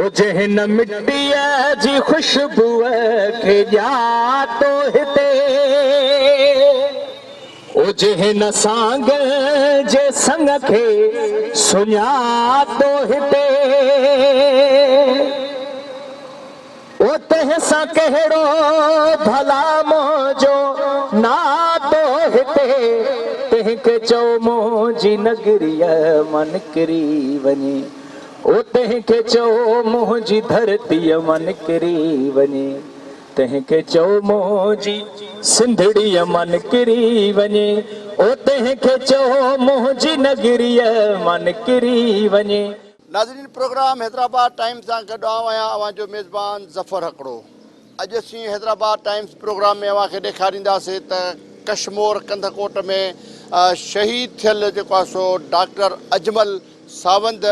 او جنهن مٽيء جي خوشبوء کي ڄاتو هتي. او جنهن سانگ جي سڱ کي سڃاتو هتي. او تنهن سان ڪهڙو ڀلا منهنجو ناتو هتي. تنهن کي چئو منهنجي نگريء مان نڪري وڃي. او تنهن کي چئو منهنجي ڌرتيء مان نڪري وڃي. تنهن کي چئو منهنجي سنڌڙيء مان نڪري وڃي. او تنهن کي چئو منهنجي نگريء مان نڪري وڃي. ناظرين پروگرام حيدرآباد ٽائيمز سان گڏ آئون آهيان اوهان جو ميزبان ظفر هڪڙو. اڄ اسين حيدرآباد ٽائيمز پروگرام ۾ اوهان کي ڏيکارينداسين ته ڪشمور ڪنڌڪوٽ ۾ شهيد ٿيل جيڪو آهي سو ڊاڪٽر اجمل ساوند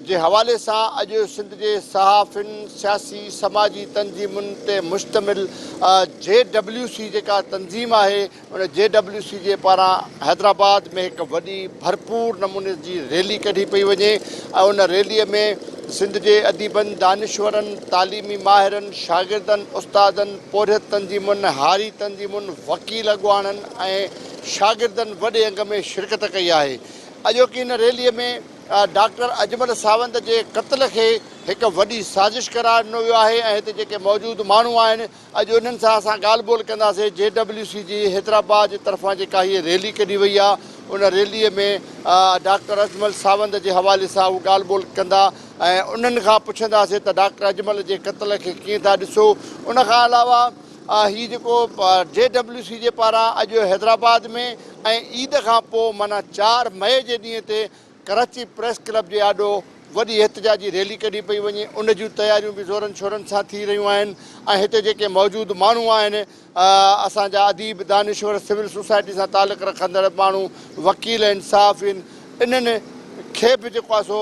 جي حوالي سان اڄ سنڌ جي صحافين، سياسي سماجي تنظيمن تي مشتمل جي ڊبليو سي جيڪا تنظيم آهي ان جي ڊبليو سي جي پاران حيدرآباد ۾ هڪ وڏي ڀرپور نموني جي ريلي ڪڍي پئي وڃي ۽ ان ريلي ۾ سنڌ جي اديبن، دانشورن، تعليمي ماهرن، شاگردن، استادن، پورهيت تنظيمن، هاري تنظيمن، وڪيل اڳواڻن ۽ شاگردن وڏي انگ ۾ شرڪت ڪئي آهي. اڄوڪي ان ريلي ۾ ڊاڪٽر اجمل ساوند جي قتل کي هڪ وڏي سازش قرار ڏنو ويو آهي ۽ هتي جيڪي موجود ماڻهو آهن اڄ انهن سان اسان ڳالهه ٻولهه ڪنداسين. جي ڊبليو سي جي حيدرآباد جي طرفان جيڪا هيء ريلي ڪڍي وئي آهي ان ريلي ۾ ڊاڪٽر اجمل ساوند جي حوالي سان هو ڳالهه ٻولهه ڪندا ۽ انهن کان پڇنداسين ته ڊاڪٽر اجمل جي قتل کي ڪيئن ٿا ڏسو ان کان علاوه هي جيڪو جي ڊبليو سي جي پاران اڄ حيدرآباد ۾ ۽ عيد کان پوء معنيٰ چار مئي جي ڏينهن تي ڪراچي پريس ڪلب جي آڏو وڏي احتجاجي ريلي ڪڍي پئي وڃي ان جون تياريون به زورن شورن سان ٿي رهيون آهن ۽ هتي جيڪي موجود ماڻهو آهن اسان جا اديب دانشور سول سوسائٽي سان تعلق رکندڙ ماڻهو وڪيل آهن صحافي آهن انهن کي به جيڪو آهي سو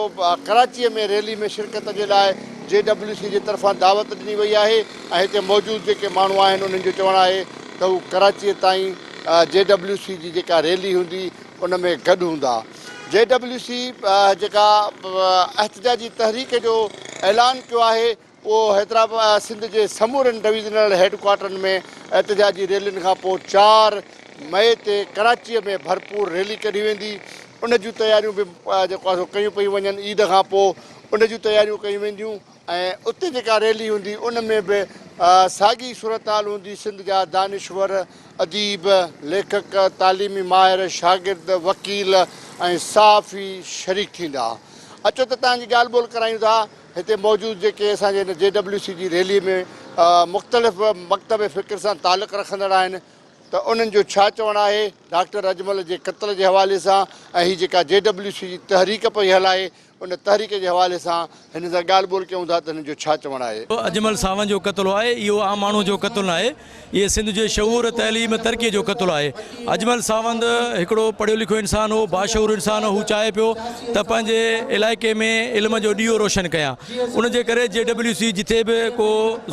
ڪراچيء ۾ ريلي ۾ شرڪت جي لاء جي ڊبليو سي جي طرفان دعوت ڏني وئي آهي ۽ هتي موجود جيڪي ماڻهو آهن انهن جو چوڻ آهي ته هو ڪراچيء تائين جي ڊبليو سي جي جيڪا ريلي هوندي ان ۾ گڏ هوندا. جي ڊبليو سي جيڪا احتجاجي تحريڪ جو اعلان ڪيو آهي اهو حيدرآباد سنڌ جي سمورن ڊويزنل هيڊ ڪوارٽرن ۾ احتجاجي ريلين کان پوء چار مئي تي ڪراچيء ۾ ڀرپور ريلي ڪڍي ويندي ان جون تياريون به جيڪو آهي سو ڪيون پيون وڃن عيد کان پوء ان جون تياريون ڪيون وينديون ۽ اتي جيڪا ريلي هوندي ان ۾ به ساڳي صورتحال هوندي سنڌ جا دانشور، اديب، ليکڪ، تعليمي ماهر، شاگرد، وڪيل ۽ صحافي شريڪ ٿيندا. اچو ته توهان جي ڳالهه ٻولهه ڪرايون ٿا هتي موجود جيڪي اسان جي هن جي ڊبليو سي جي ريلي ۾ مختلف مڪتب فڪر سان تعلق رکندڙ آهن ته انهن جو ڇا چوڻ آهي ڊاڪٽر اجمل جي قتل جي حوالي سان ۽ هي جيڪا جي ڊبليو سي جي تحريڪ پئي هلائي ان تحريڪ جي حوالي سان هن سان ڳالهه ٻولهه ڪيون ٿا ته هن جو ڇا چوڻ آهي. اجمل ساوند جو قتل آهي اهو عام ماڻهو جو قتل ناهي اهي سنڌ جي شعور تعليم ترقي جو قتل آهي اجمل ساوند هڪڙو پڙهيو لکيو انسان هو باشعور انسان هو هو چاهي پيو ته پنهنجي علائقي ۾ علم جو ڏيئو روشن ڪيان ان جي ڪري جي ڊبليو سي جٿي به ڪو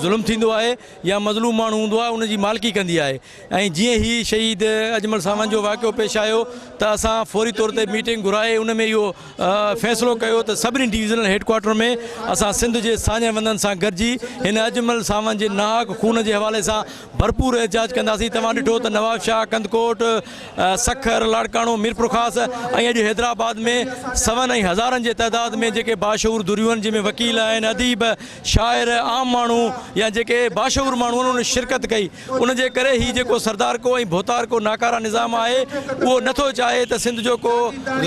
ظلم ٿيندو آهي يا مظلوم ماڻهو هوندو آهي ان جي مالڪي ڪندي آهي ۽ جيئن هي شهيد اجمل ساوند جو واقعو پيش آيو ته اسان فوري طور تي ميٽنگ گهرائي ان ۾ اهو فيصلو ڪيو ته سڀني ڊويزنل هيڊ ڪوارٽر ۾ اسان سنڌ جي ساڃاهه وندن سان گڏجي هن اجمل ساوند جي ناحق خون جي حوالي سان ڀرپور احتجاج ڪنداسين توهان ڏٺو ته نوابشاهه ڪنڌڪوٽ سکر لاڙڪاڻو ميرپورخاص ۽ اڄ حيدرآباد ۾ سون ۽ هزارن جي تعداد ۾ جيڪي باشعور ڌريون آهن جنهن ۾ وڪيل آهن اديب شاعر عام ماڻهو يا جيڪي باشعور ماڻهو آهن انهن شرڪت ڪئي ان جي ڪري هي جيڪو سردارڪو ۽ ڀوتارڪو ناڪاره نظام آهي اهو نه ٿو چاهي ته سنڌ جو ڪو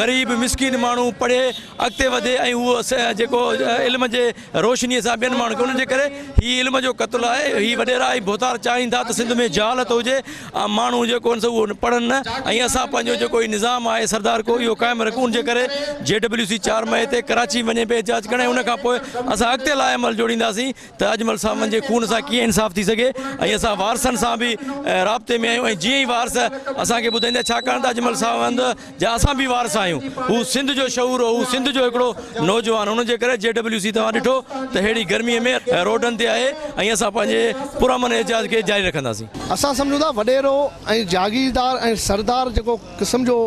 غريب مسڪين ماڻهو پڙهي اڳتي وڌي ۽ اهو جيڪو علم جي روشني سان ٻين ماڻهن کي ان جي ڪري هي علم جو قتل آهي هي وڏيرا ۽ ڀوتار چاهين ٿا ته سنڌ ۾ جهالت هجي ۽ ماڻهو جيڪو آهن سو اهو پڙهن نه ۽ اسان پنهنجو جيڪو هي نظام آهي سردارڪو اهو قائم رکون ان جي ڪري جي ڊبليو سي چار مئي تي ڪراچي وڃي پئي احتجاج ڪرڻ ۽ ان کان پوء اسان اڳتي لاء عمل جوڙينداسين ته اجمل ساوند جي خون سان ڪيئن انصاف ٿي سگهي ۽ اسان وارثن سان به رابطي ۾ آهيون ۽ جيئن ئي وارث اسان کي ٻڌائيندا ڇاڪاڻ ته اجمل ساوند جا اسان به وارث آهيون هو سنڌ جو شعور هو هو سنڌ جو هڪڙو نوجوان ان جي ڪري جي ڊبليو سي توهان ڏٺو ته ههڙي گرمي ۾ روڊن تي آهي ۽ اسان پنهنجي پرامن احتجاج کي جاري رکنداسين. اسان سمجهون ٿا وڏيرو ۽ جاگيردار ۽ سردار جيڪو قسم جو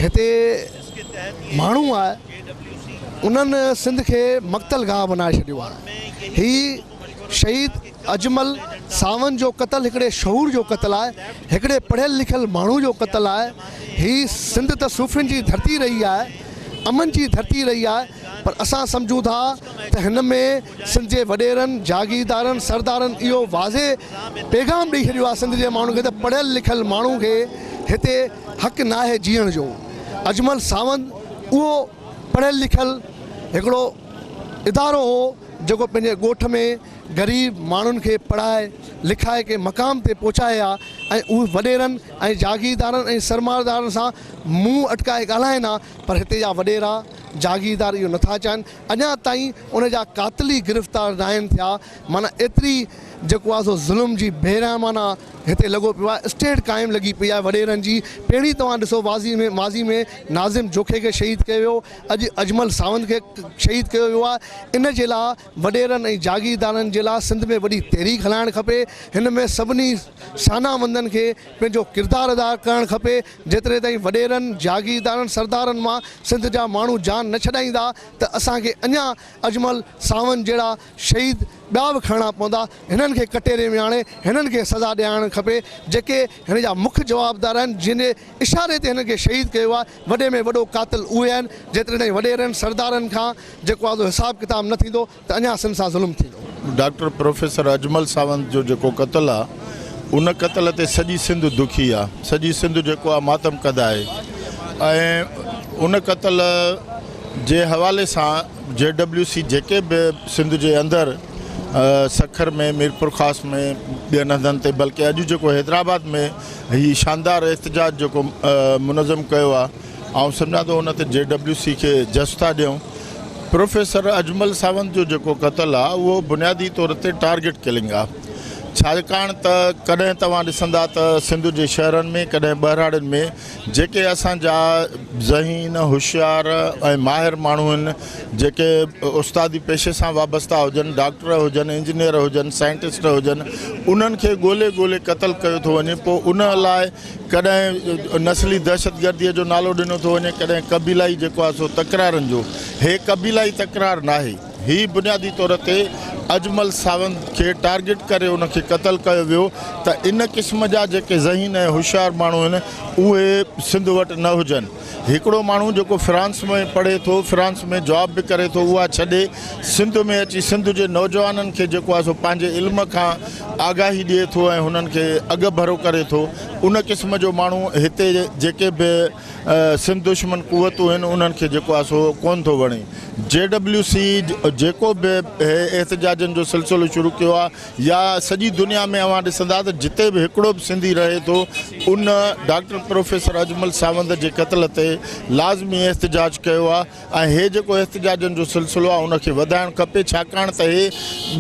هتي ماڻهو آهي. انهن سنڌ کي مقتل گاهه بنائي ڇڏيو آهي. هي شهيد اجمل ساوند جو قتل هڪڙي شعور جو قتل آهي، هڪڙي پڙهيل لکيل ماڻهو جو قتل آهي. هي سنڌ ته صوفين جي ڌرتي رهي آهي، امن جي ڌرتي رهي آهي پر اسان سمجهون ٿا ته هن ۾ سنڌ جي وڏيرن، جاگيردارن، سردارن اهو واضح پيغام ڏئي ڇڏيو آهي سنڌ جي ماڻهن کي ته پڙهيل لکيل ماڻهو کي هتي حق ناهي جيئڻ جو. اجمل ساوند اهو پڙهيل لکيل هڪڙو ادارو هو جيڪو پنهنجي ڳوٺ ۾ غريب ماڻهن کي پڙهائي لکائي ڪنهن مقام تي پهچائي ها ۽ اهي وڏيرن ۽ جاگيردارن ۽ سرمائيدارن سان منهن اٽڪائي ڳالهائين ها پر هتي جا وڏيرا جاگيردار اهو نٿا چاهين اڃا تائين ان جا قاتل ئي گرفتار ناهن ٿيا معنيٰ ايتري جيڪو آهي سو ظلم جي بيرحمانه هتي لڳو پيو آهي اسٽيٽ قائم لڳي پئي آهي وڏيرن جي پهرين توهان ڏسو ماضي ۾ ماضي ۾ ناظم جوکي کي شهيد ڪيو ويو اڄ اجمل ساوند کي شهيد ڪيو ويو آهي ان جي لاء وڏيرن ۽ جاگيردارن جي لاء سنڌ ۾ وڏي تحريڪ هلائڻ کپي هن ۾ سڀني سانا وندن کي پنهنجو ڪردار ادا ڪرڻ کپي جيتري تائين وڏيرن جاگيردارن سردارن مان سنڌ جا ماڻهو جان نه ڇڏائيندا ته اسان کي اڃا اجمل ساوند جهڙا شهيد ٻيا به کڻڻا پوندا، هنن کي ڪٽهري ۾ آڻي هنن کي سزا ڏيارڻ کپي، جيڪي هن جا مک جوابدار آهن، جن جي اشاري تي هنن کي شهيد ڪيو آهي، وڏي ۾ وڏو قاتل اهي آهن، جيتري تائين وڏيرن سردارن کان جيڪو آهي سو حساب ڪتاب نه ٿيندو ته اڃا سنڌ سان ظلم ٿيندو. ڊاڪٽر پروفيسر اجمل ساوند جو جيڪو قتل آ ان قتل تي سڄي سنڌ دکي آ، سڄي سنڌ جيڪو آ ماتم ڪد آهي ۽ ان قتل جي حوالي سان جي ڊبليو سي جيڪي به سنڌ جي اندر سکر ۾ ميرپورخاص ۾ ٻين هنڌن تي بلڪه اڄ جيڪو حيدرآباد ۾ هي شاندار احتجاج جيڪو منظم ڪيو آهي آئون سمجهان ٿو ان تي جي ڊبليو سي کي جس ٿا ڏيون پروفيسر اجمل ساوند جو جيڪو قتل آهي اهو بنيادي طور تي ٽارگيٽ ڪلنگ آهي ڇاڪاڻ ته ڪڏهن توهان ڏسندا ته سنڌ جي شهرن ۾ ڪڏهن ٻهراڙين ۾ جيڪي اسان جا ذهين، هوشيار ۽ ماهر ماڻهو آهن، جيڪي استادي پيشي سان وابسته هجن، ڊاڪٽر هجن، انجنيئر هجن، سائنٽسٽ هجن، انهن کي ڳولي ڳولي قتل ڪيو ٿو وڃي، پوء ان لاء ڪڏهن نسلي دهشتگرديء جو نالو ڏنو ٿو وڃي، ڪڏهن قبيلائي جيڪو آهي سو تڪرارن جو. هي قبيلائي تڪرار ناهي. هي بنيادي طور تي اجمل ساوند کي ٽارگيٽ ڪري ان کي قتل ڪيو ويو ته ان قسم جا جيڪي ذهين ۽ هوشيار ماڻهو آهن اهي سنڌ وٽ نه هجن. هڪڙو ماڻهو جيڪو فرانس ۾ پڙهي ٿو، فرانس ۾ جاب به ڪري ٿو اها ڇڏي سنڌ ۾ اچي سنڌ جي نوجوانن کي جيڪو آهي سو پنهنجي علم کان آگاهي ڏئي ٿو ۽ هنن کي اڳڀرو ڪري ٿو ان قسم جو ماڻهو هتي جيڪي به سنڌ دشمن قوتون آهن انهن کي جيڪو آهي سو ڪونه ٿو وڻي. جي ڊبليو سي جيڪو به هي احتجاجن جو سلسلو شروع ڪيو آهي يا سڄي دنيا ۾ اوهان ڏسندا ته جتي به هڪڙو به سنڌي رهي ٿو ان ڊاڪٽر پروفيسر اجمل ساوند جي قتل تي لازمي احتجاج ڪيو آهي ۽ هي جيڪو احتجاجن جو سلسلو آهي ان کي وڌائڻ کپي ڇاڪاڻ ته هي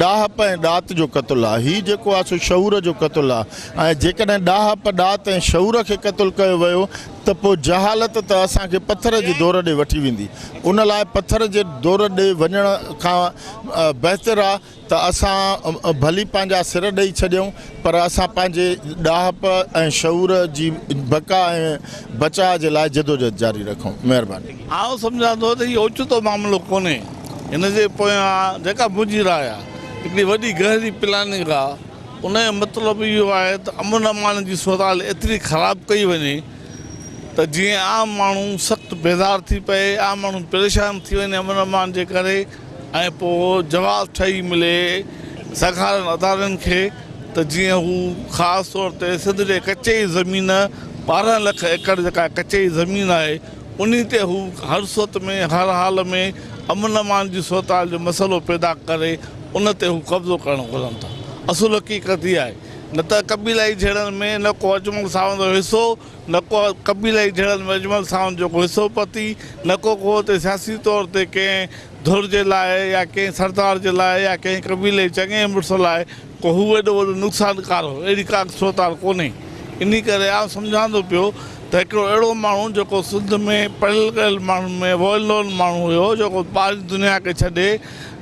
ڏاهپ ۽ ڏات جو قتل آهي هي جيڪو آهي سو شعور جو قتل آهي ۽ جيڪڏهن ڏاهپ ڏات ۽ شعور کي قتل ڪيو ويو ته پوء جهالت ته اسان کي پٿر جي دور ڏي وٺي ويندي. ان لاء پٿر جي دور ڏي وڃڻ کان بهتر آ ته اسان ڀلي پنهنجا سر ڏئي ڇڏيون پر اسان پنهنجي ڏاهپ ۽ شعور جي بقا ۽ بچاء جي لاء جدوجهد جاري رکون. مهرباني. آئون سمجهان ٿو ته هي اوچتو معاملو ڪونهي. هن جي پويان جيڪا منهنجي راء آ هڪڙي وڏي گهري پلاننگ آ. ان جو مطلب اهو آهي ته امن امان جي صورتحال ايتري خراب ڪئي وڃي ته جيئن عام ماڻهو سخت بيزار ٿي پئي، عام ماڻهو پريشان ٿي وڃي امن امان جي ڪري ۽ پوء جواز ٺهي ملي سرڪارن ادارن کي ته جيئن هو خاص طور تي سنڌ جي ڪچي زمين 12 لک ايڪڙ جيڪا ڪچي زمين آهي انهي تي هو هر صورت ۾ هر حال ۾ امن امان جي صورتحال جو مسئلو پيدا ڪري ان تي هو قبضو ڪرڻ گهرن ٿا. اصل حقيقت اها آهي. نه ته قبيلائي جهيڙن ۾ نه ڪو اجمل ساوند جو حصو، نه ڪو قبيلائي جهيڙن ۾ اجمل ساوند جو ڪو حصو پتي، نه ڪو ڪو اتي سياسي طور تي ڪنهن ڌر جي لاء يا ڪنهن سردار جي لاء يا ڪنهن قبيلي جي چڱي مڙس لاء ڪو هو ايڏو وڏو نقصانڪار هو، اهڙي ڪا صورتحال ڪونهي. انهي ڪري آئون سمجهان ٿو پيو ته هڪڙو اهڙو ماڻهو جيڪو سنڌ ۾ پڙهيل ڳڙهيل ماڻهن ۾ ويل نون ماڻهو هيو، جيڪو ٻاهرين دنيا کي ڇڏي،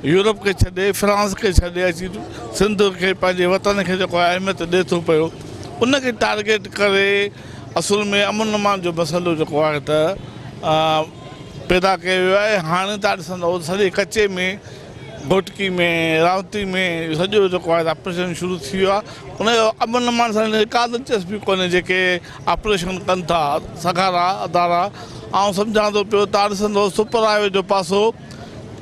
يورپ کي ڇڏي، فرانس کي ڇڏي اچي سنڌ کي پنهنجي وطن کي جيڪو اهميت ڏئي ٿو پيو، ان کي ٽارگيٽ ڪري اصل ۾ امن امان جو مسئلو جيڪو آهي ته. پيدا ڪيو ويو آهي. هاڻي توهان ڏسندؤ ته سڄي ڪچي ۾ گهوٽڪي ۾ رائوتي ۾ سڄو جيڪو آهي آپريشن شروع ٿي ويو آهي. ان جو امن امان سان ڪا دلچسپي ڪونهي جيڪي آپريشن ڪن ٿا سگهارا ادارا آئون سمجهان ٿو پيو توهان ڏسندؤ سپر هاء وي جو پاسو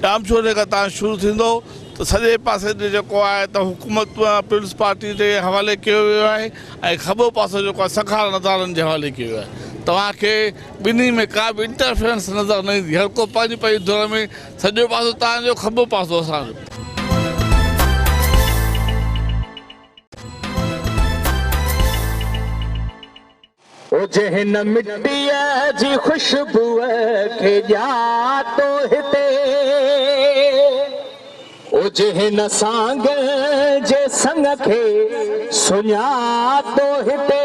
ڄامشوري کان تان شروع ٿيندو ته سڄي پاسي تي جيڪو آهي ته حڪومت پيپلز پارٽي جي حوالي ڪيو ويو آهي ۽ کٻو پاسو جيڪو آهي سگهارن ادارن جي حوالي ڪيو ويو آهي توهان کي ٻنهي ۾ ڪا به انٽرفيرنس نظر نه ايندي هر ڪو پنهنجي پنهنجي ڌر ۾ سڄو پاسو توهان جو کٻو پاسو اسان جو. او جنهن مٽيء جي خوشبوء کي ڄاتو هتي، او جنهن سانگ جي سڱ کي سڃاتو هتي،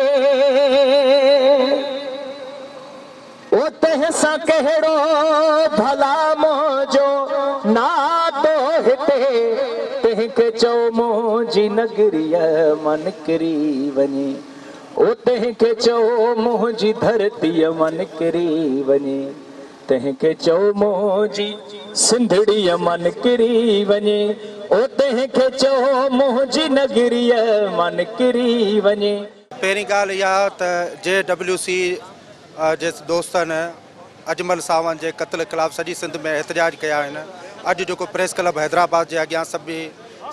او تنهن سان ڪهڙو ڀلا منهنجو ناتو هتي، تنهن کي چئو منهنجي نگريء مان نڪري وڃي. او تنهن کي چئو منهنجي ڌرتيء مان نڪري وڃي، تنهن کي چئو منهنجي سنڌڙيء مان نڪري وڃي، او تنهن کي چئو منهنجي نگريء مان نڪري وڃي. پهرين ڳالهه اها ته جي ڊبليو سي جي دوستن اجمل ساوند جي قتل خلاف سڄي سنڌ ۾ احتجاج ڪيا آهن. اڄ جيڪو پريس ڪلب حيدرآباد جي اڳيان سڀ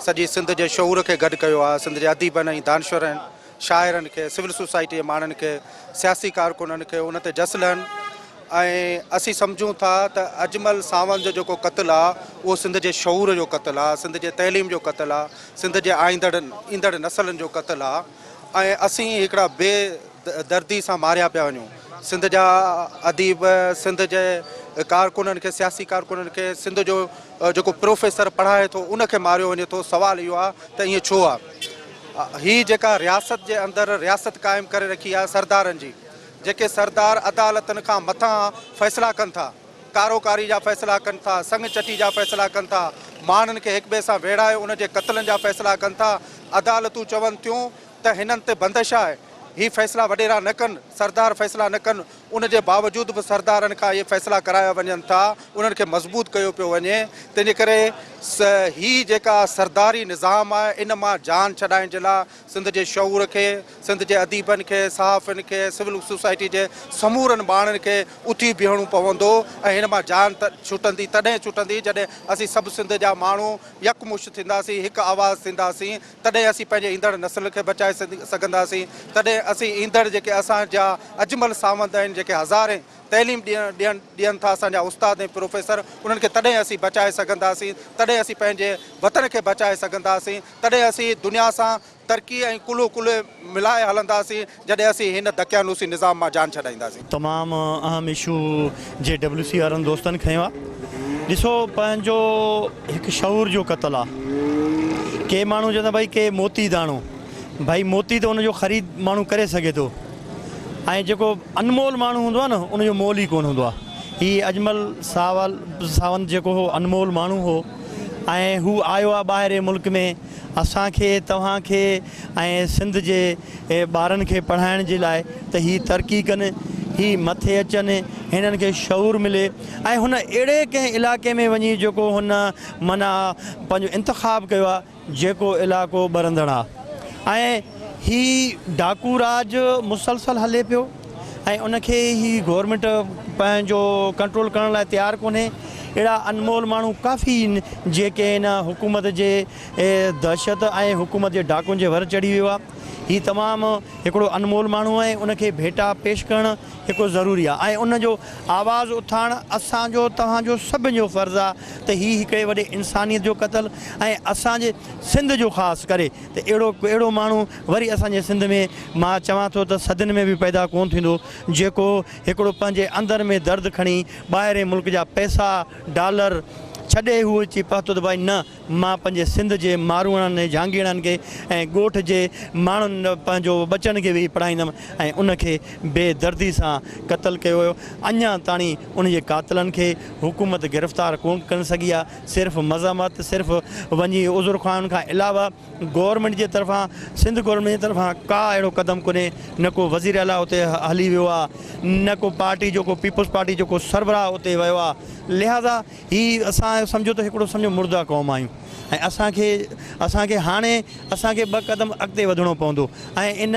سڄي سنڌ جي شعور کي گڏ ڪيو آهي، سنڌ جي اديبن ۽ دانشورن، شاعرن کي، سول سوسائٽي جي ماڻهن کي، سياسي ڪارڪنن کي ان تي جس لهن ۽ اسين سمجهون ٿا ته اجمل ساوند جو جيڪو قتل آ اهو سنڌ جي شعور جو قتل آ، سنڌ جي تعليم جو قتل آ، سنڌ جي آئيندڙ ايندڙ نسلن جو قتل آ ۽ اسين هڪڙا بي دردي سان ماريا پيا وڃون. سنڌ جا اديب، سنڌ جي ڪارڪنن کي، سياسي ڪارڪنن کي، سنڌ جو جيڪو پروفيسر پڙهائي ٿو ان کي ماريو وڃي ٿو، سوال اهو آ ته ائين ڇو آ؟ هي جيڪا رياست جي اندر رياست قائم ڪري رکي آهي سردارن جي، جيڪي سردار عدالتن کان مٿان فيصلا ڪن ٿا، ڪارو ڪاري جا فيصلا ڪن ٿا، سڱ چٽي جا فيصلا ڪن ٿا، ماڻهن کي هڪٻئي سان ويڙهائي ان جي قتلن جا فيصلا ڪن ٿا، عدالتون چون ٿيون ته هنن تي بندش آهي، هي فيصلا وڏيرا نه ڪن، سردار فيصلا نه ڪن، ان جي باوجود به سردارن کان اهي فيصلا ڪرايا وڃن ٿا، انهن کي مضبوط ڪيو پيو وڃي، تنهن جي ڪري هي جيڪا سرداري نظام آهي ان مان جان ڇڏائڻ جي لاء سنڌ جي شعور کي، سنڌ جي اديبن کي، صحافين کي، سول سوسائٽي جي سمورن ماڻهن کي اٿي بيهڻو پوندو ۽ هن مان جان ڇٽندي تڏهن ڇٽندي جڏهن اسين سڀ سنڌ جا ماڻهو يڪمشت ٿينداسين، هڪ آواز ٿينداسين. تڏهن اسين پنهنجي ايندڙ نسل کي بچائي سگهنداسين، تڏهن اسين ايندڙ جيڪي اسان جا اجمل ساوند آهن، جيڪي هزارين تعليم ڏيڻ ڏين ٿا اسان جا استاد ۽ پروفيسر، انهن کي تڏهن اسين بچائي سگهنداسين، تڏهن اسين پنهنجي وطن کي بچائي سگهنداسين، تڏهن اسين دنيا سان ترقي ۽ ڪلهو ڪلهي ملائي هلنداسين، جڏهن اسين هن دقيانوسي نظام مان جان ڇڏائينداسين. تمام اهم اشو جي ڊبليو سي وارن دوستن کنيو آ ڏسو پنهنجو هڪ شعور جو قتل آ ڪي ماڻهو چوندا ڀائي ڪي موتي داڻو ڀائي موتي ته ان جو خريد ماڻهو ڪري سگهي ٿو ۽ جيڪو انمول ماڻهو هوندو آ نه ان جو مول ئي ڪونه هوندو آ هي اجمل ساول ساوند جيڪو هو انمول ماڻهو هو ۽ هو آيو آ ٻاهرين ملڪ ۾ اسان کي توهان کي ۽ سنڌ جي ٻارن کي پڙهائڻ جي لاء ته هي ترقي ڪن، هي مٿي اچن، هنن کي شعور ملي ۽ هن اهڙي ڪنهن علائقي ۾ وڃي جيڪو هن معنيٰ پنهنجو انتخاب ڪيو آهي جيڪو علائقو ٻرندڙ آهي ۽ هي ڊاڪو راڄ مسلسل هلي پيو ۽ ان کي هي گورنمينٽ پنهنجو ڪنٽرول ڪرڻ لاء تيار ڪونهي اهڙا انمول ماڻهو ڪافي آهن جيڪي هن حڪومت جي دهشت ۽ حڪومت جي ڊاڪن جي ور چڙهي ويو آهي. هي تمام هڪڙو انمول ماڻهو آهي ان کي ڀيٽا پيش ڪرڻ هڪ ضروري آهي ۽ ان جو آواز اٿارڻ اسان جو توهان جو سڀن جو فرض آهي ته هي هڪڙي وڏي انسانيت جو قتل ۽ اسان جي سنڌ جو خاص ڪري ته اهڙو اهڙو ماڻهو وري اسان جي سنڌ ۾ مان چوان ٿو ته صدين ۾ به پيدا ڪونه ٿيندو جيڪو هڪڙو پنهنجي اندر ۾ درد کڻي ٻاهرين ملڪ جا پئسا ڊالر ڇڏي هو اچي پهتو ته ڀائي نه مان پنهنجي سنڌ جي ماروئڙن ۽ جهانگيئڙن کي ۽ ڳوٺ جي ماڻهن پنهنجو ٻچن کي ويهي پڙهائيندم ۽ ان کي بي دردي سان قتل ڪيو ويو. اڃا تاڻي ان جي قاتلن کي حڪومت گرفتار ڪونه ڪري سگهي آهي. صرف مذمت صرف وڃي عذر خواهن کان علاوه گورنمينٽ جي طرفان سنڌ گورنمينٽ جي طرفان ڪا اهڙو قدم ڪونهي نه ڪو وزير اعليٰ اتي هلي ويو آهي نه ڪو پارٽي جو ڪو پيپلز پارٽي جو ڪو سربراهه اتي ويو آهي لهذا هي اسان سمجهو ته هڪڙو سمجهو مرده قوم آهيون ۽ اسان کي اسان کي هاڻي اسان کي ٻه قدم اڳتي وڌڻو پوندو ۽ ان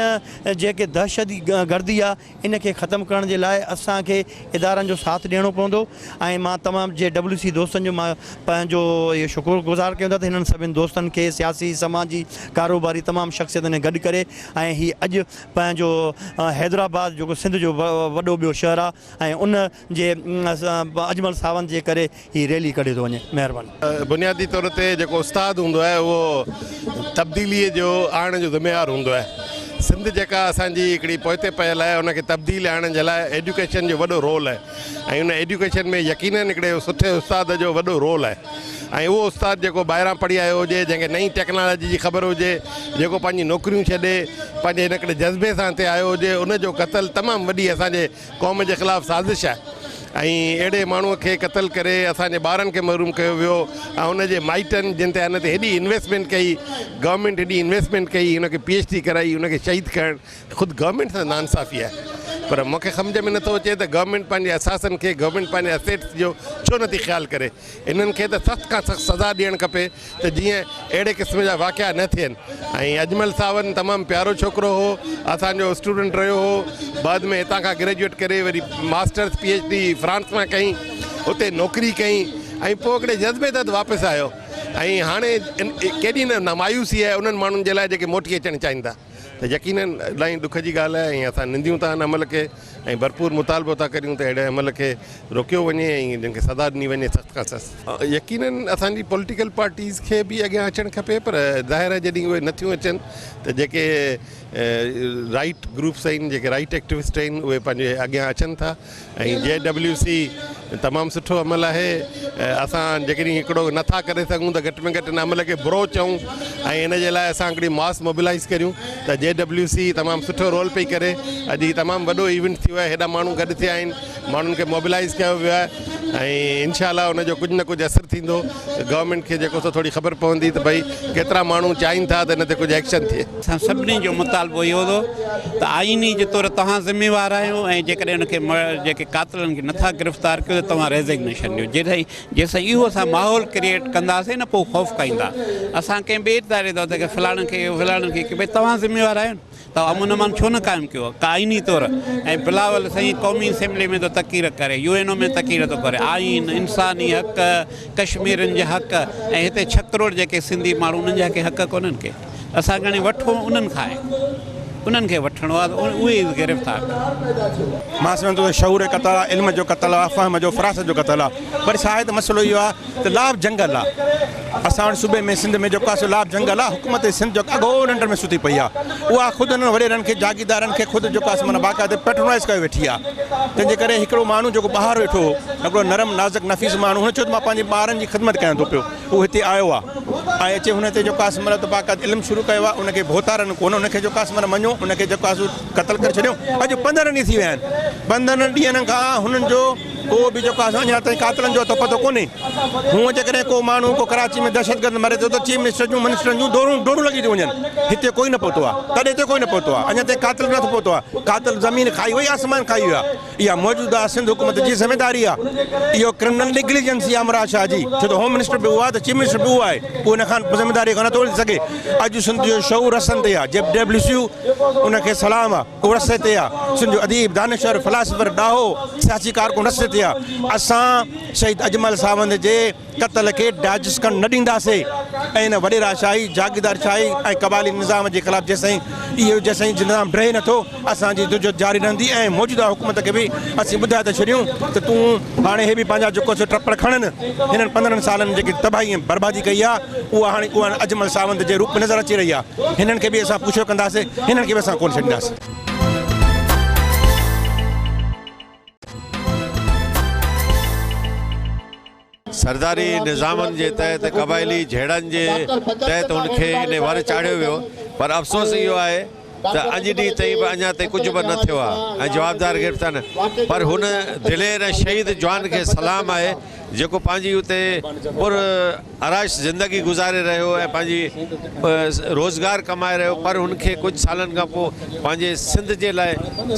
جيڪي دهشت گردي آهي ان کي ختم ڪرڻ جي لاء اسان کي ادارن جو ساٿ ڏيڻو پوندو ۽ مان تمام جي ڊبليو سي دوستن جو مان پنهنجو اهو شڪر گذار ڪيون ٿا ته هنن سڀن دوستن کي سياسي سماجي ڪاروباري تمام شخصيتن کي گڏ ڪري ۽ هي اڄ پنهنجو حيدرآباد جيڪو سنڌ جو وڏو ٻيو شهر آهي ۽ ان جي اجمل ساوند جي ڪري هي ريلي ڪڍي ٿو وڃي مهرباني. بنيادي طور تي جيڪو استاد هوندو آهي اهو تبديلي جو آڻڻ جو ذميوار هوندو آهي. سنڌ جيڪا اسان جي هڪڙي پوئتي پيل آهي ان کي تبديل آڻڻ جي لاء ايڊيوڪيشن جو وڏو رول آهي ۽ ان ايڊيوڪيشن ۾ يقينن هڪڙي سٺي استاد جو وڏو رول آهي ۽ اهو استاد جيڪو ٻاهران پڙهي آيو هجي جنهن کي نئين ٽيڪنالاجي جي خبر هجي جيڪو پنهنجي نوڪريون ڇڏي پنهنجي هن هڪڙي جذبي سان هتي آيو هجي ان جو قتل تمام وڏي اسان جي قوم جي خلاف سازش آهي ۽ اهڙي ماڻهو کي قتل ڪري اسان جي ٻارن کي محروم ڪيو ويو ۽ ان جي مائٽن جن تي ان تي هيڏي انويسٽمينٽ ڪئي گورنمينٽ هيڏي انويسٽمينٽ ڪئي ان کي پي ايڇ ڊي ڪرائي ان کي شهيد ڪرڻ خود گورنمينٽ سان ناانصافي آهي پر مون کي سمجهه ۾ نٿو اچي ته گورنمينٽ پنهنجي اثاثن کي گورنمينٽ پنهنجي اسيٽس جو ڇو نٿي خيال ڪري انهن کي ته سخت کان سخت سزا ڏيڻ کپي ته جيئن اهڙي قسم جا واقعا نه ٿين ۽ اجمل ساوند تمام پيارو ڇوڪرو هو اسان جو اسٽوڊنٽ رهيو هو بعد ۾ هتان کان گريجوئيٽ ڪري وري masters P H D France مان ڪئي اتي نوڪري ڪئي ۽ پوء هڪڙي جذبي تحت واپس آيو ۽ هاڻي ڪيڏي نه مايوسي آهي انهن ماڻهن جي لاء جيڪي موٽي اچڻ چاهين ٿا ته يقينن الاهي ڏک جي ڳالهه آهي ۽ اسان ننديون ٿا ان عمل کي ۽ ڀرپور مطالبو ٿا ڪريون ته اهڙي عمل کي روڪيو وڃي ۽ جن کي سزا ڏني وڃي سخت کان سخت. يقينن اسان جي پوليٽيڪل پارٽيز کي به اڳيان اچڻ کپي پر ظاهر آهي جڏهن اهي نٿيون اچن ته جيڪي رائيٽ گروپس آهن جيڪي رائيٽ ايڪٽوسٽ آهن اهي پنهنجي اڳيان اچن ٿا ۽ جي ڊبليو سي تمام سٺو عمل آهي اسان جيڪڏهن هڪڙو نٿا ڪري سگهون ته گهٽ ۾ گهٽ ان عمل کي برو چئون ۽ ان جي لاء اسان هڪڙي ماس موبلائز ڪريون ته جي ڊبليو سي تمام سٺو رول پئي ڪري اڄ هي تمام وڏو ايونٽ ٿيو آهي هيڏا ماڻهو گڏ ٿيا آهن ماڻهن کي موبلائز ڪيو ويو آهي ۽ انشاء الله ان جو ڪجهه نه ڪجهه اثر ٿيندو گورنمينٽ کي جيڪو سو ٿوري خبر پوندي ته ڀئي ڪيترا ماڻهو چاهين ٿا ته ان تي ڪجهه ايڪشن ٿئي. اسان سڀني جو مطالبو اهو هوندو ته آئيني جي طور توهان ذميوار آهيو ۽ جيڪڏهن ان کي جيڪي قاتلن کي نٿا گرفتار ڪيو ته توهان ريزگنيشن ڏيو جيستائين اهو اسان ماحول ڪريئيٽ ڪنداسين نه پوء خوف کائيندا اسان ڪنهن ٻئي اداري تي فلاڻن کي فلاڻن کي ڀئي توهان ذميوار آهيو نه توهان امن امان ڇو نه قائم ڪيو آئيني طور ۽ بلاول سائين قومي اسيمبلي ۾ ٿو تقرير ڪري يو اين او ۾ تقرير ٿو ڪري آئين انساني حق ڪشميرين جا حق ۽ هتي ڇهه ڪروڙ جيڪي سنڌي ماڻهو انهن جا ڪي حق ڪونهن ڪي اسان کي هاڻي وٺو انهن کان آهي انهن کي وٺڻو آهي ته اهي ئي گرفتار ڪن. مان سمجهان ٿو ته شعور جو قتل آهي، علم جو قتل آهي، فهم جو، فراست جو قتل آهي پر ڇا آهي ته مسئلو اهو آهي ته لاڀ جنگل آهي اسان وٽ صوبي ۾ سنڌ ۾ جيڪو آهي سو لاڀ جنگل آهي حڪومت سنڌ جو اگهور ننڊ ۾ ستي پئي آهي اها خود انهن وڏيرن کي جاگيردارن کي خود جيڪو آهي سو معنيٰ باقاعدي پيٽرونائيز ڪيو ويٺي آهي تنهن جي ڪري هڪڙو ماڻهو جيڪو ٻاهر ويٺو هو هڪڙو نرم نازڪ نفيس ماڻهو هن چيو ته مان پنهنجي ٻارن جي خدمت ڪيان ٿو پيو هو هتي آيو آ ۽ اچي هن هتي جيڪو آ سو مطلب ته باقاعده علم شروع ڪيو آ ان کي ڀوتارن ڪونه ان کي جيڪو آ سو معنيٰ مڃيو ان کي جيڪو آ سو قتل ڪري ڇڏيو اڄ 15 ڏينهن ٿي ويا آهن 15 ڏينهن کان هنن جو ڪو به جيڪو آ سو اڃا تائين قاتلن جو اتو پتو ڪونهي هونء جيڪڏهن ڪو ماڻهو ڪو ڪراچي ۾ دهشتگرد مري ٿو ته چيف منسٽر جون منسٽرن جون ڊوڙون ڊوڙون لڳي ٿيون وڃن هتي ڪوئي نه پهتو آ تڏي تي ڪوئي نه پهتو آ اڃا تائين قاتل نه پهتو آ قاتل زمين کائي وئي آسمان کائي ويو آ اها موجوده سنڌ حڪومت جي ذميداري آهي. اهو ڪرمنل نيگليجنسي آهي مراد شاهه جي، ڇو ته هوم منسٽر به اهو آهي ته چيف منسٽر به اهو آهي، اهو ان کان ذميداري کان نٿو اڙي سگهي. اڄ سنڌ جو شعور رستن تي آهي، جي ڊبليو سي ان کي سلام آهي، اهو رستي تي آهي. سنڌ جو اديب، دانشور، فلاسفر، ڏاهو، سياسي ڪارڪن رستي تي آهي. اسان شهيد اجمل ساوند جي قتل کي ڊائجسٽ ڪرڻ نه ڏينداسين ۽ ان وڏيرا شاهي، جاگيردار شاهي ۽ قبائلي نظام جي خلاف جيسين اهو جيسين نظام ڊهي نه ٿو اسان جي جدوجهد جاري رهندي ۽ موجوده حڪومت کي به اسين ٻڌائي ٿا ڇڏيون ته تون هاڻي هي به پنهنجا جيڪو سو ٽپڙ کڻن هنن 15 سالن جيڪي تباهي ۽ بربادي ڪئي آهي اها هاڻي اها اجمل ساوند جي روپ ۾ نظر اچي رهي آهي هنن کي به اسان پوڇو ڪنداسين هنن کي به اسان ڪونه ڇڏينداسين. سرداري نظامن جي تحت قبائلي جهيڙن جي تحت هن کي انهي ور چاڙهيو ويو پر افسوس اهو آهي ته اڄ ڏينهن تائين به اڃا تائين ڪجهه به نه ٿيو آهي ۽ جوابدار گرفتار نه پر هن دلير ۽ شهيد جوان کي سلام آهي جيڪو پنهنجي اتي پر آرائش زندگي گذاري رهيو ۽ پنهنجي روزگار ڪمائي رهيو پر هن کي ڪجهه سالن کان پوء پنهنجي سنڌ جي لاء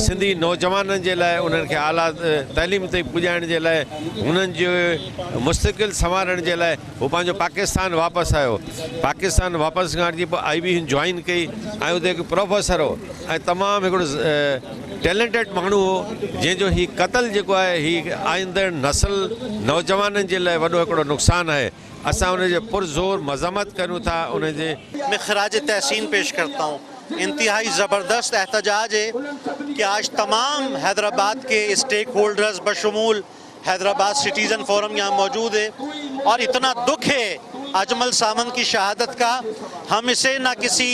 سنڌي نوجوانن جي لاء انهن کي اعليٰ تعليم تائين پڄائڻ جي لاء هنن جي مستقل سنوارڻ جي لاء هو پنهنجو پاڪستان واپس آيو پاڪستان واپس کان پوء آئي بي هن جوائن ڪئي ۽ اتي هڪ پروفيسر هو ۽ تمام هڪڙو ٽيلنٽيڊ ماڻهو هو جنهن جو هي قتل جيڪو آهي هي آئيندڙ نسل نوجوانن جي لاء وڏو هڪڙو نقصان آهي اسان ان جي پر زور مذمت ڪريون ٿا ان جي. ۾ خراج تحسين پيش ڪرتا هون انتهائي زبردست احتجاج هي ڪي آج تمام حيدرآباد ڪي اسٽيڪ هولڊرز بشمول حيدرآباد سٽيزن فورم يهان موجود هي اور اتنا دک هي اجمل ساوند ڪي شهادت ڪا هم اسي نه ڪسي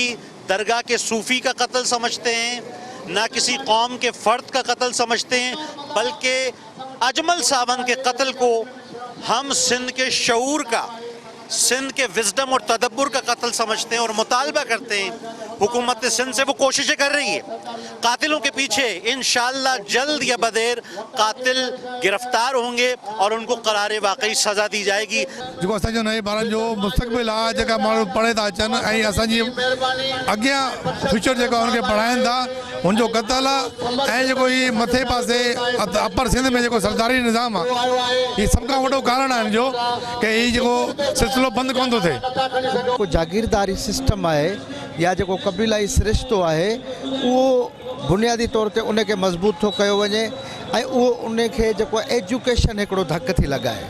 درگاہ کے صوفی کا قتل سمجھتے ہیں نہ کسی قوم کے فرد کا قتل سمجھتے ہیں بلکہ اجمل ساوند کے قتل کو ہم سندھ کے شعور کا سندھ کے وزڈم اور تدبر کا قتل سمجھتے ہیں اور مطالبہ کرتے ہیں حکومت سندھ سے وہ کوششیں کر رہی ہے قاتلوں کے پیچھے انشاءاللہ جلد یا بدیر قاتل گرفتار ہوں گے اور ان کو قرار واقعی سزا دی جائے گی۔ جيڪو اسان جو نئين ٻارن جو مستقبل آ جيڪا ماڻهو پڙهي ٿا اچن ۽ اسان جي اڳيان فيوچر جيڪو آ ان کي پڙهائين ٿا ان جو قتل آ ۽ جيڪو هي مٿي پاسي اپر سنڌ ۾ جيڪو سرداري نظام آ هي سڀ کان وڏو ڪارڻ آ ان جو ڪي هي جيڪو سلسلو بند ڪونه ٿو ٿئي. جيڪو جاگيرداري سسٽم آهي يا جيڪو قبيلائي سرشتو آهي اهو بنيادي طور تي ان کي مضبوط ٿو ڪيو وڃي ۽ اهو ان کي جيڪو ايجوڪيشن هڪڙو ڌڪ ٿي لڳائي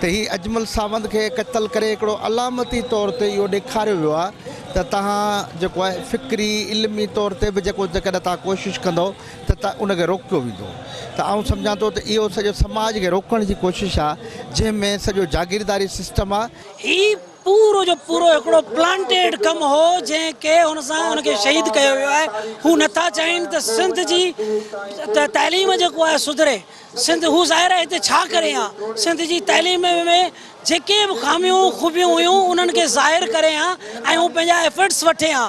ته هي اجمل ساوند کي قتل ڪري هڪڙو علامتي طور تي اهو ڏيکاريو ويو آهي ته توهان جيڪو آهي فڪري علمي طور تي به جيڪو جيڪڏهن توهان ڪوشش ڪندؤ ته ته ان کي روڪيو ويندو ته آئون سمجهان ٿو ته اهو سڄو سماج کي روڪڻ جي ڪوشش آهي جنهن ۾ سڄو جاگيرداري سسٽم آهي. هي پورو جو پورو هڪڙو پلانٽيڊ ڪم هو جنهن کي هن سان هن کي شهيد ڪيو ويو آهي هو نٿا چاهين ته سنڌ جي تعليم جيڪو آهي سڌري سنڌ هو ظاهر آهي هتي ڇا ڪري ها سنڌ جي تعليم ۾ جيڪي به خاميون خوبيون هيون انهن کي ظاهر ڪري ها ۽ هو پنهنجا ايفرٽس وٺي ها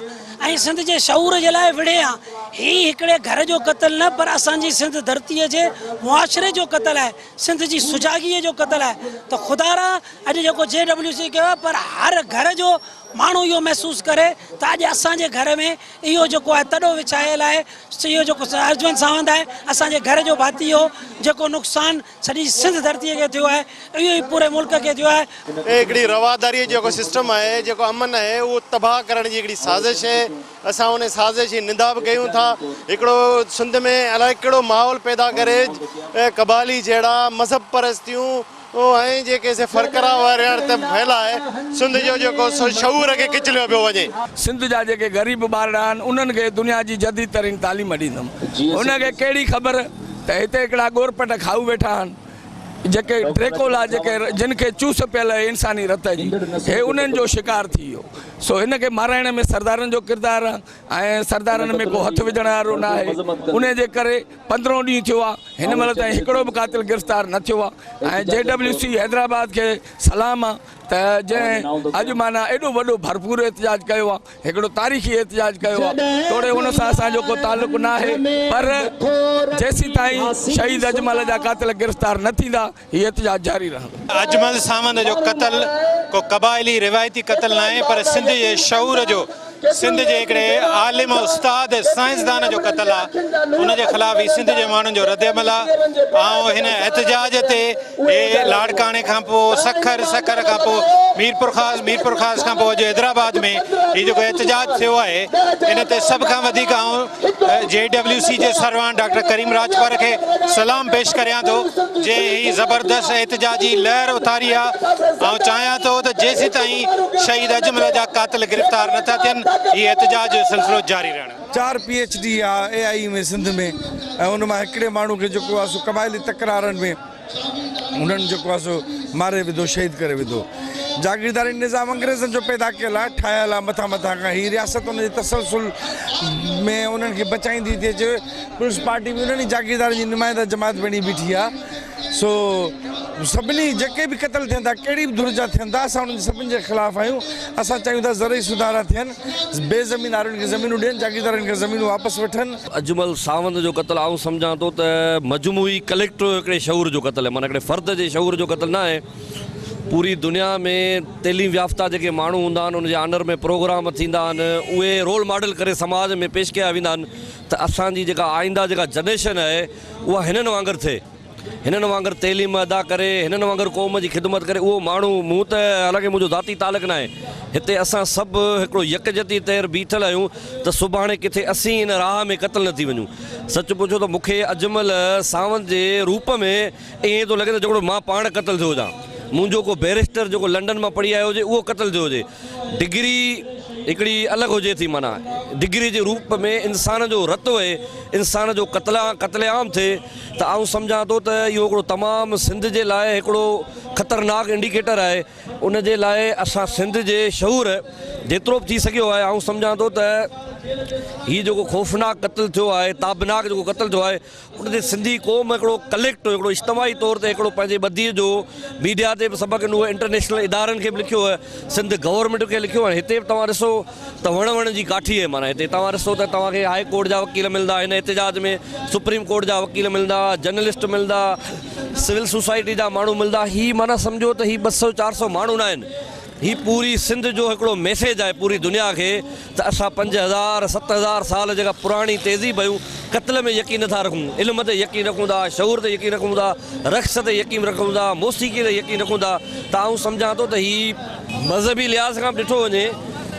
۽ سنڌ جي شعور جي لاء وڙهي ها هي هڪڙي گهر جو قتل نه پر اسان جي سنڌ ڌرتي جي معاشري جو قتل آهي سنڌ جي سجاڳي جو قتل آهي ته خدارا اڄ جيڪو جي ڊبليو سي ڪيو آهي پر هر گهر جو ماڻهو اهو محسوس ڪري ته اڄ اسان جي گهر ۾ اهو جيڪو آهي تڏو وڇايل آهي اهو جيڪو ارجمند ساوند آهي اسان جي گهر جو ڀاتي هو جيڪو نقصان سڄي سنڌ ڌرتي کي ٿيو آهي اهو ئي پوري ملڪ کي ٿيو آهي. هي هڪڙي رواداري جو جيڪو سسٽم آهي جيڪو امن آهي اهو تباهه ڪرڻ جي هڪڙي سازش آهي اسان ان سازش جي نندا به ڪيون ٿا هڪڙو سنڌ ۾ الائي ڪهڙو ماحول پيدا ڪري قبالي جهيڙا مذهب پرستيون ۽ جيڪي سي فرقرا وارياڻ ته ڦهلائي سنڌ جو جيڪو سو شعور کي ڪچليو پيو وڃي. سنڌ جا جيڪي غريب ٻارڙا آهن انهن کي دنيا جي جديد ترين تعليم ڏيندم. هن کي ڪهڙي خبر ته هتي هڪڙا ڳورپٽ کائو ويٺا آهن جيڪي ڊريڪولا جيڪي جن کي چوس پيل آهي انساني رت جي هي انهن جو شڪار ٿي ويو سو هن کي مارائڻ ۾ سردارن جو ڪردار آهي ۽ سردارن ۾ ڪو هٿ وجهڻ وارو نه آهي انهي جي ڪري پندرهون ڏينهن ٿيو آهي هن مهل تائين هڪڙو به قاتل گرفتار نه ٿيو آهي ۽ جي ڊبليو سي حيدرآباد کي سلام آهي ته جنهن اڄ معنيٰ ايڏو وڏو ڀرپور احتجاج ڪيو آهي هڪڙو تاريخي احتجاج ڪيو آهي توڙي ان سان اسان جو ڪو تعلق نه آهي پر جيسيتائين شهيد اجمل جا قاتل گرفتار نه ٿيندا هي احتجاج جاري رهندو. اجمل ساوند جو قتل ڪو قبائلي روايتي قتل ناهي پر سنڌ جي شعور جو سنڌ جي هڪڙي عالم استاد سائنسدان جو قتل آ ان جي خلاف هي سنڌ جي ماڻهن جو رد عمل آ آئون هن احتجاج تي هي لاڙڪاڻي کان پوء سکر سکر کان پوء ميرپورخاص ميرپورخاص کان پوء اڄ حيدرآباد ۾ هي جيڪو احتجاج ٿيو آهي ان تي سڀ کان وڌيڪ آئون جي ڊبليو سي جي سرواڻ ڊاڪٽر ڪريم راڄپر کي سلام پيش ڪريان ٿو جنهن هي زبردست احتجاجي لهر اٿاري آ آئون چاهيان ٿو ته جيسيتائين شهيد اجمل جا قاتل گرفتار نه ٿا ٿين هي احتجاج جو سلسلو جاري رهڻ. چار پي ايڇ ڊي آ اي آئي ۾ سنڌ ۾ ۽ ان مان هڪڙي ماڻهو کي جيڪو آ سو قبائلي تڪرارن ۾ انهن جيڪو آهي سو ماري وڌو شهيد ڪري وڌو. جاگيرداري نظام انگريزن جو پيدا ڪيل آهي ٺاهيل آهي مٿان مٿان کان هي رياست ان جي تسلسل ۾ انهن کي بچائيندي ٿي اچي پيپلز پارٽي به انهن ئي جاگيردارن جي نمائنده جماعت بڻي بيٺي آهي سو سڀني جيڪي به قتل ٿين ٿا ڪهڙي به ڌر جا ٿين ٿا اسان انهن سڀني جي خلاف آهيون. اسان چاهيون ٿا زرعي سڌارا ٿين، بي زمين هارين کي زمينون ڏين، جاگيردارن کان زمينون واپس وٺن. اجمل ساوند جو قتل آئون سمجهان ٿو ته مجموعي ڪليڪٽو هڪڙي شعور جو قتل آهي معنيٰ هڪڙي فرد جي شعور جو قتل نه آهي. پوري دنيا ۾ تعليم يافته جيڪي ماڻهو هوندا آهن ان جي آنر ۾ پروگرام ٿيندا آهن اهي رول ماڊل ڪري سماج ۾ پيش ڪيا ويندا آهن ته اسان جي جيڪا آئنده جيڪا جنريشن آهي اها هنن وانگر ٿئي هنن وانگر تعليم ادا ڪري هنن وانگر قوم جي خدمت ڪري اهو ماڻهو مون ته حالانڪه منهنجو ذاتي تعلق ناهي هتي اسان سڀ هڪڙو يڪجهتي طور بيٺل آهيون ته سڀاڻي ڪٿي اسين ان راهه ۾ قتل نه ٿي وڃون سچ پڇو ته مون کي اجمل ساوند جي روپ ۾ ائين ٿو لڳي ته جيڪو مان پاڻ قتل ٿيو هجان، منهنجو ڪو بئريسٽر جيڪو لنڊن مان پڙهي آيو هجي اهو قتل ٿيو هجي. ڊگري هڪڙي الڳ هجي ٿي معنيٰ ڊگري جي روپ ۾ انسان جو رت وهي، انسان جو قتل قتل عام ٿئي ته آئون سمجهان ٿو ته اهو هڪڙو تمام سنڌ جي لاء هڪڙو خطرناڪ انڊيڪيٽر آهي. ان جي لاء اسان سنڌ جي شعور جيترو به ٿي سگهيو آهي آئون سمجهان ٿو ته هي جيڪو خوفناڪ قتل ٿيو آهي، تابناڪ جيڪو قتل ٿيو آهي ان تي سنڌي قوم هڪڙو ڪليڪٽو هڪڙو اجتماعي طور تي هڪڙو پنهنجي ٻڌيء جو ميڊيا تي به سبق ڏنو انٽرنيشنل ادارن کي به لکيو سنڌ گورنمينٽ کي لکيو ۽ هتي به توهان ڏسو ته وڻ وڻ جي ڪاٺي آهي معنيٰ هتي توهان ڏسو ته توهان کي هاء ڪورٽ جا وڪيل ملندا هن احتجاج ۾ سپريم ڪورٽ جا وڪيل ملندا جرنلسٽ ملندا سول سوسائٽي جا ماڻهو ملندا هي معنيٰ سمجهو ته هي 200 400 ماڻهو نه آهن هي پوري سنڌ جو هڪڙو ميسيج آهي پوري دنيا کي ته اسان 5000 7000 سال جيڪا پراڻي تهذيب آهيون قتل ۾ يقين نٿا رکون علم تي يقين رکون ٿا شعور تي يقين رکون ٿا رقص تي يقين رکون ٿا موسيقي تي يقين رکون ٿا ته آئون سمجهان ٿو ته هي مذهبي لحاظ کان به ڏٺو وڃي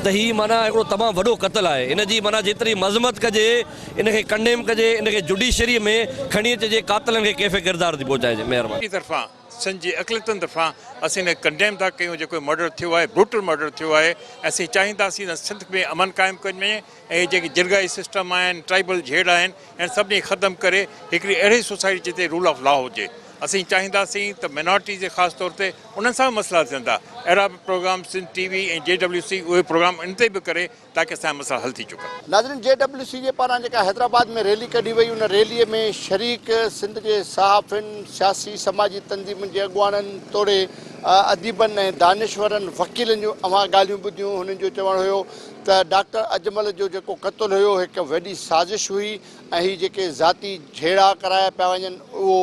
ته هي معنيٰ هڪڙو تمام وڏو قتل آهي ان جي معنيٰ جيتري مذمت ڪجي ان کي ڪنڊيم ڪجي ان کي جڊيشري ۾ کڻي اچجي قاتلن کي ڪيف ڪردار تي پهچائجي مهرباني. طرفان سنڌ جي اقليتن طرفان اسين ان کي ڪنڊيم ٿا ڪيون جيڪو مرڊر ٿيو آهي بروٽل مرڊر ٿيو آهي ۽ اسين چاهينداسين ته سنڌ ۾ امن قائم ڪيو وڃي ۽ اهي جيڪي جرڳائي سسٽم آهن ٽرائيبل جهيڙا آهن انهن سڀني کي ختم ڪري هڪڙي اهڙي سوسائٽي جتي رول آف لا هجي اسين چاهينداسين ته مينارٽيز جي خاص طور تي انهن سان به مسئلا ٿين ٿا اهڙا به programme Sindh T V ۽ J W C اهي پروگرام ان تي به ڪري تاڪه اسان جا مسئلا حل ٿي چڪن. ناظرين جي ڊبليو سي جي پاران جيڪا حيدرآباد ۾ ريلي ڪڍي وئي ان ريلي ۾ شريڪ سنڌ جي صحافين، سياسي سماجي تنظيمن جي اڳواڻن توڙي اديبن ۽ دانشورن وڪيلن جون اوهان ڳالهيون ٻڌيون هنن جو چوڻ هيو ته ڊاڪٽر اجمل جو جيڪو قتل هيو هڪ وڏي سازش هئي ۽ هي جيڪي ذاتي جهيڙا ڪرايا پيا وڃن اهو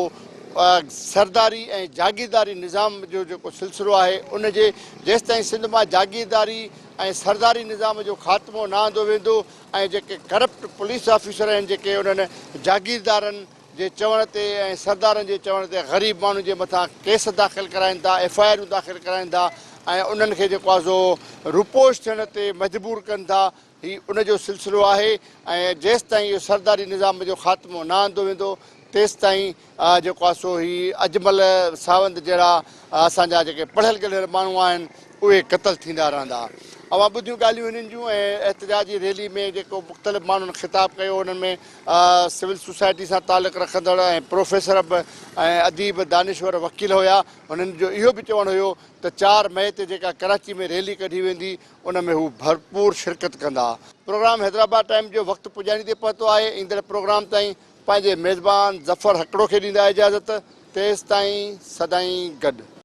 سرداري ۽ جاگيرداري نظام جو جيڪو سلسلو آهي ان جي جيستائين سنڌ مان جاگيرداري ۽ سرداري نظام جو خاتمو نه آندو ويندو ۽ جيڪي ڪرپٽ پوليس آفيسر آهن جيڪي انهن جاگيردارن جي چوڻ تي ۽ سردارن جي چوڻ تي غريب ماڻهن جي مٿان ڪيس داخل ڪرائين ٿا ايف I آرون داخل ڪرائين ٿا ۽ انهن کي جيڪو آهي سو روپوش ٿيڻ تي مجبور ڪن ٿا هي ان جو سلسلو آهي ۽ جيستائين اهو سرداري نظام جو خاتمو نه آندو ويندو تيستائين جيڪو آهي سو هي اجمل ساوند جهڙا اسان جا جيڪي پڙهيل ڳڙهيل ماڻهو آهن اهي قتل ٿيندا رهندا. اوهان ٻڌيون ڳالهيون هنن جون ۽ احتجاجي ريلي ۾ جيڪو مختلف ماڻهن خطاب ڪيو انهن ۾ سول سوسائٽي سان تعلق رکندڙ ۽ پروفيسر به ۽ اديب دانشور وڪيل هيا هنن جو اهو به چوڻ هيو ته چار مئي تي جيڪا ڪراچي ۾ ريلي ڪڍي ويندي ان ۾ هو ڀرپور شرڪت ڪندا. پروگرام حيدرآباد ٽائيم جو وقت پڄاڻي تي پهتو آهي ايندڙ پروگرام تائين پنهنجي ميزبان ظفر هڪڙو کي ڏيندا اجازت، تيستائين سدائين گڏ.